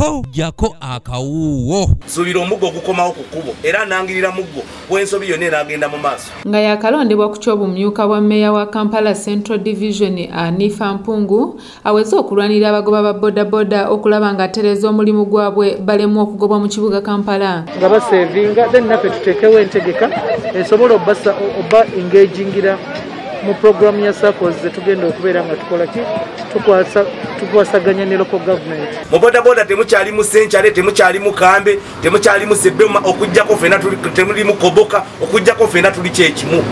Po jako akawuwo. Subira omuggo gukomawo ku kkubo era nangirira muggo gw'ensobi yonna eragenda mu maaso. Nga yakalondebwa ku ky'obumyuka bwa mmeeya wa Kampala Central Division Anifa Mpungu aweze okulwanirira abagoba ba bodaboda okulaba nga atereeza omulimu gwabwe balemu okugobwa mu kibuga Kampala. Nga basevinga then naffe tuteekewo entegeka esobola obba engagingira mu program ya SACCOs zetugenda okubeera nga tukola ki tukwasaganya ne local government. Mu bodaboda temukyalimu senkyale, temukyalimu kambe, temukyalimu sebbema, okuggyako ffenna temulimu koboka, okuggyako ffenna tuli kyekimu.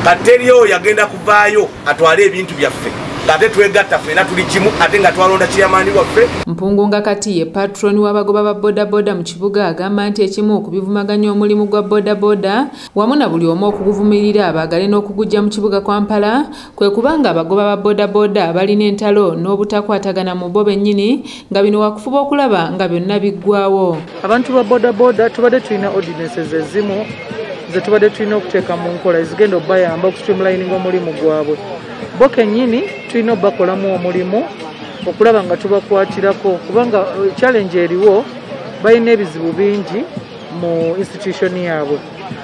Kati teriyo yagenda kuvaayo atwale ebintu byaffe ate twegatta ffenna tuli kimu ate nga twalonda chairman waffe. Mpungu nga kati ye patron w'abagoba ba bodaboda mu kibuga agamba nti ekimu ku bivumaganya omulimu gwa bodaboda wamu na buli omu okuguvumirira abaagale n'okugujja mu kibuga Kampala kwe kubanga abagoba ba bodaboda balina entalo n'obutakwatagana mu bo bennyini nga bino wakufuba okulaba nga byonna biggwawo. Abantu ba bodaboda tubadde tulina ordinances ezimu ze tubadde tulina okuteeka mu nkola ezigenda okubayamba okustreamlininga omulimu gwabwe. Bo kennyini tulina obbakolamu omulimu okulaba nga tubakwatirako kubanga challenge eriwo balina ebizibu bingi mu institution yaabwe,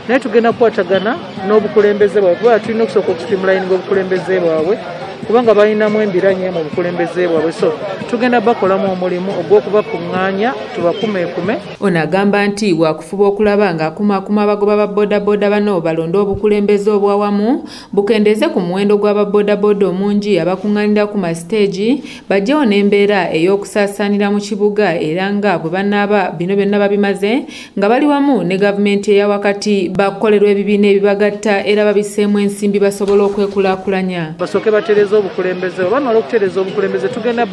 naye tugenda kukwatagana n'obukulembeze bwabwe kuba tulina okusooka okustreamlininga obukulembeze bwabwe kubanga balinamu embiranye mu bukulembeze bwabwe, so tugenda bakolamu omulimu ogw'okubakuŋŋaanya tubakumeekume. Ono agamba nti wakufuba okulaba ng'akumaakuma abagoba ba bodaboda bano balonde obukulembeze obwawamu bukendeeze ku muwendo gw'ababodaboda omungi abakuŋŋaanira ku masiteegi bajjewo n'embeera ey'okusaasaanira mu kibuga era nga bwe banaaba bino byonna babimaze nga bali wamu ne gavumenti eya wakati bakukolerwa ebibiina ebibagatta era babisseemu ensimbi basobole okwekulaakulanya. Basooke batereeze obukulembeze, bamala okutereeza obukulembeze tugenda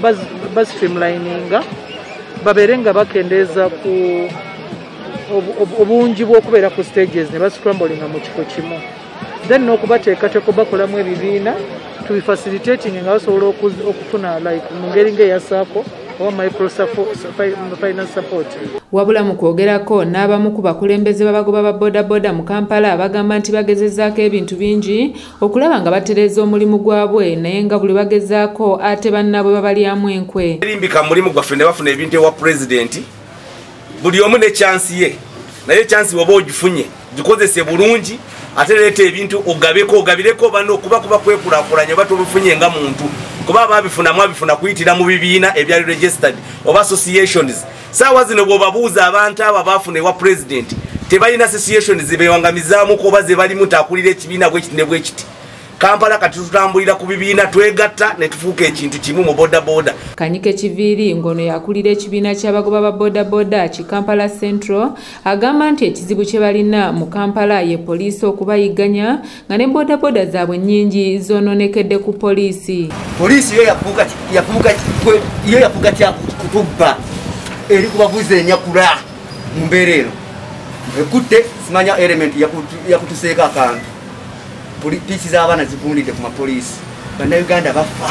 bastreamlininga babeere nga bakendeeza ku obungi bw'okubeera ku stages ne bascramblinga mu kifo kimu, then n'okubateekateeka bakolamu ebibiina tubifacilitating nga basobola okufuna like mu ngeri ng'eya SACCO oba microfinance support. Wabula mu kwogerako n'abamu ku bakulembeze b'abagoba ba bodaboda mu Kampala bagamba nti bagezezaako ebintu bingi okulaba nga batereeza omulimu gwabwe naye nga buli bagezaako ate bannaabwe babalyamu enkwe. Erimbika mulimu gwaffe ne bafuna ebintu ewa pulezidenti buli omu ne chansi ye, naye chansi bw'oba ogifunye gikozese bulungi ate leeta ebintu ogabeko ogabireko bano kuba kwekulaakulanya oba tobifunye nga muntu kuba ababifuna mwabifuna kuyitira mu bibiina ebyali registered oba associations. Saawa zino bw'obabuuza abantu abo abaafuna ewa pulezidenti tebalina associations zebewangamizaamuko oba ze balimu taakulira ekibiina bwekiti ne bwekiti. Kampala kati tutambulira ku bibiina twegatta ne tufuuka ekintu kimu mu bodaboda. Kanyike Kiviiri ng'ono yakulira ekibiina ky'abagoba ba bodaboda ki Kampala Central agamba nti ekizibu kye balina mu Kampala ye poliisi okubayigganya nga ne bodaboda zaabwe nnyingi zoonoonekedde ku poliisi. Poliisi yo yafuuka kyakutubba eri kubavuza enyakula mu mbeera eno ekutte simanya element yakutuseeko akantu. Piki z'abaana zivundidde ku mapoliisi, bannayuganda bafa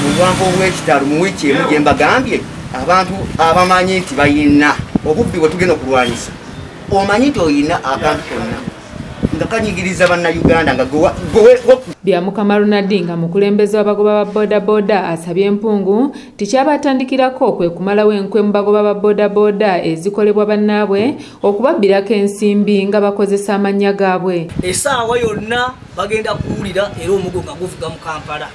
mu bwangu obw'ekitalo. Mu wiiki emu gye mbagambye abantu abamanyi nti bayina obubbi bwe tugenda okulwanyisa, omanyi nti oyina akantu konna nga kanyigiriza bannayuganda nga Byamukama Ronald nga mukulembeze w'abagoba ba bodaboda asabye Mpungu tikyabatandikirako kwe kumalawo enkwe mu bagoba ba bodaboda ezikolebwa bannaabwe okubabbirako ensimbi nga bakozesa amannya gaabwe. Essaawa yonna bagenda kuwulira era omugo nga guvuga mu Kampala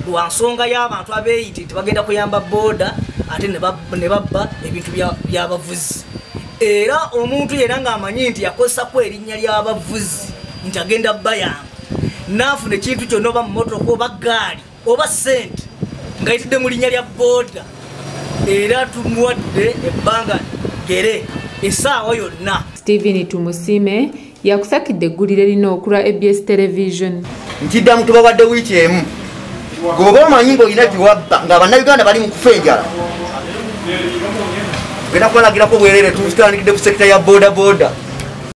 lwa nsonga y'abantu abeeyita nti bagenda kuyamba boda ate ne babba ebintu by'abavuzi. Era omuntu yena ng'amanyi nti yakozesako erinnya ly'abavuzi nti agenda bayamba n'afuna ekintu kyonna oba mmotoka oba ggaali oba ssente ng'ayitidde mu linnya lya boda, era tumuwadde ebbanga gere essaawa yonna. Stephen Tumusiime yakusakidde eggulire lino okulwa ABS Television. Nkiddamu tubawadde wiiki emu gwoba omanyi ng'olina giwabba nga bannayuganda bali mu kufa enjala genda kubalagirako bwerere. Tutandikidde ku sekita ya bodaboda.